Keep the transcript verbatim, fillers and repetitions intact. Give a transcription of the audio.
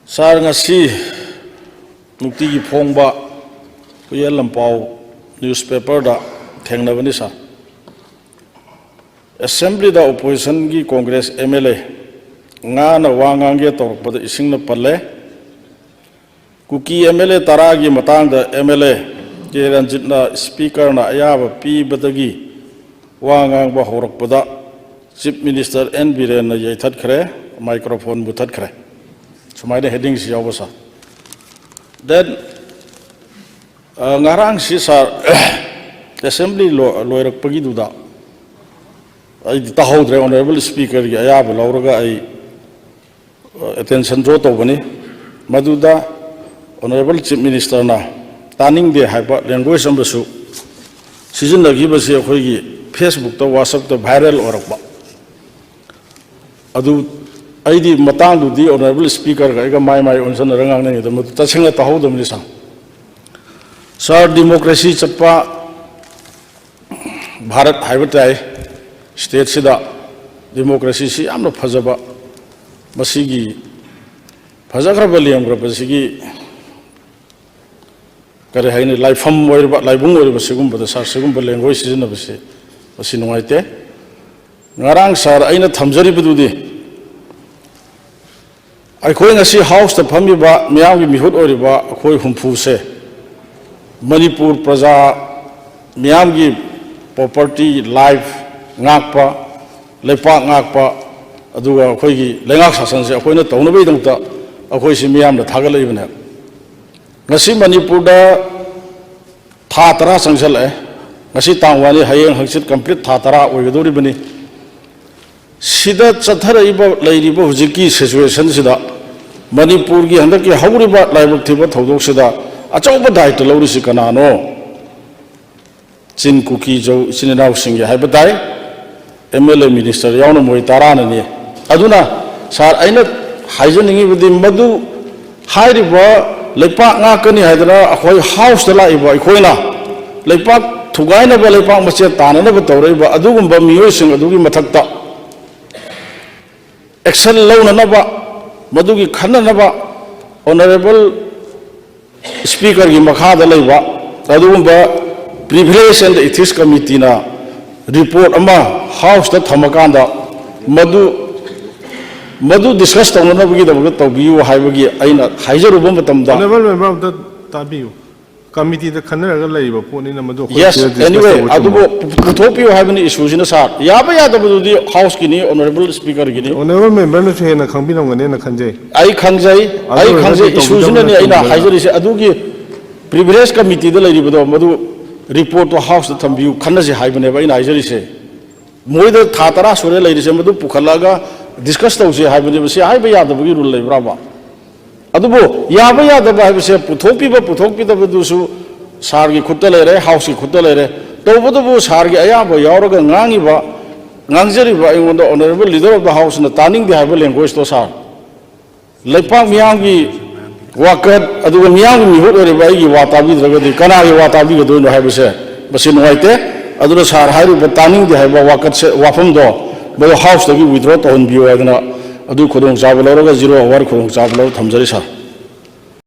ꯁꯥꯔ, ꯉꯁꯤ ꯅꯨꯡꯇꯤꯒꯤ ꯐꯣꯡꯕ ꯍꯨꯏꯌꯦꯟ ꯂꯝꯄꯥꯎ newspaperꯗ ꯊꯦꯡꯅꯕꯅꯤ, ꯁꯥꯔ꯫ Assemblyꯗ oppositionꯒꯤ Congress MLA ꯉꯥꯅ ꯋꯥ ꯉꯥꯡꯒꯦ ꯇꯧꯔꯛꯄꯗ ꯏꯁꯤꯡꯅ ꯄꯜꯂꯦ꯫ ꯀꯨꯀꯤ MLA ꯇꯔꯥꯒꯤ ꯃꯇꯥꯡꯗ MLA ꯀꯦ ꯔꯟꯖꯤꯠꯅ Speakerꯅ ꯑꯌꯥꯕ ꯄꯤꯕꯗꯒꯤ ꯋꯥ ꯉꯥꯡꯕ ꯍꯧꯔꯛꯄꯗ Chief Minister ꯑꯦꯟ ꯕꯤꯔꯦꯟꯅ ꯌꯩꯊꯠꯈ꯭ꯔꯦ, microphone ꯃꯨꯊꯠꯈ꯭ꯔꯦ꯫ ꯁꯨꯃꯥꯏꯅ headingꯁꯤ ꯌꯥꯎꯕ, ꯁꯥꯔ꯫ Then, ꯑ, ꯉꯔꯥꯡꯁꯤ, ꯁꯥꯔ, Assembly ꯂꯣ-, ꯂꯣꯏꯔꯛꯄꯒꯤꯗꯨꯗ ꯑꯩꯗꯤ ꯇꯥꯍꯧꯗ꯭ꯔꯦ, Honourable Speakerꯒꯤ ꯑꯌꯥꯕ ꯂꯧꯔꯒ ꯑꯩ, ꯑ, attention draw ꯇꯧꯕꯅꯤ꯫ ꯃꯗꯨꯗ Honourable Chief Ministerꯅ ꯇꯥꯅꯤꯡꯗꯦ ꯍꯥꯏꯕ language ꯑꯃꯁꯨ ꯁꯤꯖꯤꯟꯅꯈꯤꯕꯁꯤ ꯑꯩꯈꯣꯏꯒꯤ Facebookꯇ, WhatsAppꯇ viral ꯑꯣꯏꯔꯛꯄ꯫ ꯑꯗꯨ ꯑꯩꯗꯤ ꯃꯇꯥꯡꯗꯨꯗꯤ Honourable Speakerꯒ ꯑꯩꯒ ꯃꯥꯏ ꯃꯥꯏ ꯑꯣꯟꯁꯤꯟꯅꯔꯒ ꯉꯥꯡꯅꯉꯩꯗ ꯃꯗꯨ ꯇꯁꯦꯡꯅ ꯇꯥꯍꯧꯗꯕꯅꯤ, ꯁꯥꯔ꯫ ꯁꯥꯔ, democracy ꯆꯠꯄ ꯚꯥꯔꯠ ꯍꯥꯏꯕ ꯇꯥꯏ꯫ Stateꯁꯤꯗ democracyꯁꯤ ꯌꯥꯝꯅ ꯐꯖꯕ, ꯃꯁꯤꯒꯤ ꯐꯖꯈ꯭ꯔꯕ ꯂꯦꯝꯈ꯭ꯔꯕꯁꯤꯒꯤ ꯀꯔꯤ ꯍꯥꯏꯅꯤ, ꯂꯥꯏꯐꯝ ꯑꯣꯏꯔꯤꯕ, ꯂꯥꯏꯕꯨꯡ ꯑꯣꯏꯔꯤꯕ ꯁꯤꯒꯨꯝꯕꯗ, ꯁꯥꯔ, ꯁꯤꯒꯨꯝꯕ language ꯁꯤꯖꯤꯟꯅꯕꯁꯤ ꯃꯁꯤ ꯅꯨꯡꯉꯥꯏꯇꯦ꯫ ꯉꯔꯥꯡ, ꯁꯥꯔ, ꯑꯩꯅ ꯊꯝꯖꯔꯤꯕꯗꯨꯗꯤ ꯑꯩꯈꯣꯏ ꯉꯁꯤ Houseꯇ ꯐꯝꯃꯤꯕ ꯃꯤꯌꯥꯝꯒꯤ ꯃꯤꯍꯨꯠ ꯑꯣꯏꯔꯤꯕ ꯑꯩꯈꯣꯏ ꯍꯨꯝꯐꯨꯁꯦ ꯃꯅꯤꯄꯨꯔ ꯄ꯭ꯔꯖꯥ ꯃꯤꯌꯥꯝꯒꯤ property, life ꯉꯥꯛꯄ, ꯂꯩꯄꯥꯛ ꯉꯥꯛꯄ, ꯑꯗꯨꯒ ꯑꯩꯈꯣꯏꯒꯤ ꯂꯩꯉꯥꯛ ꯁꯥꯁꯟꯁꯦ ꯑꯩꯈꯣꯏꯅ ꯇꯧꯅꯕꯒꯤꯗꯃꯛꯇ ꯑꯩꯈꯣꯏꯁꯤ ꯃꯤꯌꯥꯝꯅ ꯊꯥꯒꯠꯂꯛꯏꯕꯅꯦ꯫ ꯉꯁꯤ ꯃꯅꯤꯄꯨꯔꯗ ꯊꯥ ꯇꯔꯥ ꯆꯪꯁꯤꯜꯂꯛꯑꯦ꯫ ꯉꯁꯤ ꯇꯥꯡ ꯋꯥꯟꯅꯤ, ꯍꯌꯦꯡ ꯍꯪꯆꯤꯠ complete ꯊꯥ ꯇꯔꯥ ꯑꯣꯏꯒꯗꯧꯔꯤꯕꯅꯤ꯫ ꯁꯤꯗ ꯆꯠꯊꯔꯛꯏꯕ, ꯂꯩꯔꯤꯕ ꯍꯧꯖꯤꯛꯀꯤ situationꯁꯤꯗ ꯃꯅꯤꯄꯨꯔꯒꯤ ꯍꯟꯗꯛꯀꯤ ꯍꯧꯔꯤꯕ ꯂꯥꯏꯕꯛ ꯊꯤꯕ ꯊꯧꯗꯣꯛꯁꯤꯗ ꯑꯆꯧꯕ ꯗꯥꯏꯇ ꯂꯧꯔꯤꯁꯤ ꯀꯅꯥꯅꯣ? ꯆꯤꯟ ꯀꯨꯀꯤ ꯖꯧ ꯏꯆꯤꯟ ꯏꯅꯥꯎꯁꯤꯡꯒꯤ ꯍꯥꯏꯕ ꯇꯥꯏ, MLA minister ꯌꯥꯎꯅ ꯃꯣꯏ ꯇꯔꯥꯅꯅꯤ꯫ ꯑꯗꯨꯅ ꯁꯥꯔ, ꯑꯩꯅ ꯍꯥꯏꯖꯅꯤꯡꯉꯤꯕꯗꯤ ꯃꯗꯨ ꯍꯥꯏꯔꯤꯕ ꯂꯩꯄꯥꯛ ꯉꯥꯛꯀꯅꯤ ꯍꯥꯏꯗꯅ ꯑꯩꯈꯣꯏ Houseꯇ ꯂꯥꯛꯏꯕ ꯑꯩꯈꯣꯏꯅ ꯂꯩꯄꯥꯛ ꯊꯨꯒꯥꯏꯅꯕ, ꯂꯩꯄꯥꯛ ꯃꯆꯦꯠ ꯇꯥꯅꯅꯕ ꯇꯧꯔꯛꯏꯕ ꯑꯗꯨꯒꯨꯝꯕ ꯃꯤꯑꯣꯏꯁꯤꯡ ꯑꯗꯨꯒꯤ ꯃꯊꯛꯇ action ꯂꯧꯅꯅꯕ, ꯃꯗꯨꯒꯤ ꯈꯟꯅꯅꯕ Honourable Speakerꯒꯤ ꯃꯈꯥꯗ ꯂꯩꯕ ꯑꯗꯨꯒꯨꯝꯕ Privilege and Ethics Committeeꯅ report ꯑꯃ Houseꯇ ꯊꯝꯃꯀꯥꯟꯗ ꯃꯗꯨ ꯃꯗꯨ discuss ꯇꯧꯅꯅꯕꯒꯤꯗꯃꯛꯇ ꯇꯧꯕꯤꯌꯨ ꯍꯥꯏꯕꯒꯤ ꯑꯩꯅ ꯍꯥꯏꯖꯔꯨꯕ ꯃꯇꯝꯗ Honourable Member ꯑꯝꯇ ꯇꯥꯕꯤꯌꯨ꯫ Committeeꯗ ꯈꯟꯅꯔꯒ ꯂꯩꯔꯤꯕ ꯄꯣꯠꯅꯤꯅ ꯃꯗꯨ ꯑꯩꯈꯣꯏ Yes, ꯁꯤꯗ discuss anyway, ꯇꯧꯕ ꯆꯨꯝꯕ꯭ꯔꯣ? ꯑꯗꯨꯕꯨ ꯄꯨꯊꯣꯛꯄꯤꯌꯨ ꯍꯥꯏꯕꯅꯤ, issueꯁꯤꯅ sir꯫ ꯌꯥꯕ ꯌꯥꯗꯕꯗꯨꯗꯤ Houseꯀꯤꯅꯤ, Honourable Speakerꯒꯤꯅꯤ꯫ Honourable Memberꯅꯁꯨ ꯍꯦꯟꯅ ꯈꯪꯕꯤꯔꯝꯒꯅꯦꯅ ꯈꯟꯖꯩ꯫ ꯑꯩ ꯈꯪꯖꯩ, ꯑꯗꯨ ꯑꯩ ꯑꯣꯏꯔꯒꯁꯨ ꯈꯪꯖꯩ, ꯇꯧꯕꯤꯗꯕꯅ issueꯁꯤꯅꯅꯦ ꯑꯩꯅ ꯆꯨꯝꯕ꯭ꯔꯥ? ꯍꯥꯏꯖꯔꯤꯁꯦ꯫ ꯑꯗꯨꯒꯤ Privilege Committeeꯗ ꯂꯩꯔꯤꯕꯗꯣ ꯃꯗꯨ reportꯇꯣ Houseꯇ ꯊꯝꯕꯤꯌꯨ, ꯈꯟꯅꯁꯤ ꯍꯥꯏꯕꯅꯦꯕ ꯑꯩꯅ ꯍꯥꯏꯖꯔꯤꯁꯦ꯫ ꯃꯣꯏꯗ ꯊꯥ ꯇꯔꯥ ꯁꯨꯔꯦ ꯂꯩꯔꯤꯁꯦ, ꯃꯗꯨ ꯄꯨꯈꯠꯂꯛꯑꯒ discuss ꯇꯧꯁꯤ ꯍꯥꯏꯕꯅꯦꯕ꯫ ꯁꯤ ꯍꯥꯏꯕ ꯌꯥꯗꯕꯒꯤ rule ꯂꯩꯕ꯭ꯔꯥꯕ? ꯑꯗꯨꯕꯨ ꯌꯥꯕ ꯌꯥꯗꯕ ꯍꯥꯏꯕꯁꯦ, ꯄꯨꯊꯣꯛꯄꯤꯕ ꯄꯨꯊꯣꯛꯄꯤꯗꯕꯗꯨꯁꯨ Sirꯒꯤ ꯈꯨꯠꯇ ꯂꯩꯔꯦ, Houseꯀꯤ ꯈꯨꯠꯇ ꯂꯩꯔꯦ꯫ ꯇꯧꯕꯇꯕꯨ Sirꯒꯤ ꯑꯌꯥꯕ ꯌꯥꯎꯔꯒ ꯉꯥꯡꯉꯤꯕ, ꯉꯥꯡꯖꯔꯤꯕ ꯑꯩꯉꯣꯟꯗ Honourable Leader of the Houseꯅ ꯇꯥꯅꯤꯡꯗꯦ ꯍꯥꯏꯕ languageueꯇꯣ sir, ꯂꯩꯄꯥꯛ ꯃꯤꯌꯥꯝꯒꯤ ꯋꯥꯀꯠ ꯑꯗꯨꯒ ꯃꯤꯌꯥꯝꯒꯤ ꯃꯤꯍꯨꯠ ꯑꯣꯏꯔꯤꯕ ꯑꯩꯒꯤ ꯋꯥ ꯇꯥꯕꯤꯗ꯭ꯔꯒꯗꯤ ꯀꯅꯥꯒꯤ ꯋꯥ ꯇꯥꯕꯤꯒꯗꯣꯏꯅꯣ ꯍꯥꯏꯕꯁꯦ ꯃꯁꯤ ꯅꯨꯡꯉꯥꯏꯇꯦ꯫ ꯑꯗꯨꯅ sir ꯍꯥꯏꯔꯤꯕ ꯇꯥꯅꯤꯡꯗꯦ ꯍꯥꯏꯕ ꯋꯥꯀꯠꯁꯦ, ꯋꯥꯐꯝꯗꯣ ꯃꯗꯨ Houseꯇꯒꯤ withdraw ꯇꯧꯍꯟꯕꯤꯌꯨ ꯍꯥꯏꯗꯅ ꯑꯗꯨ ꯈꯨꯗꯣꯡꯆꯥꯕ ꯂꯧꯔꯒ zero hour ꯈꯨꯗꯣꯡꯆꯥꯕ ꯂꯧꯔ ꯊꯝꯖꯔꯤ sir꯫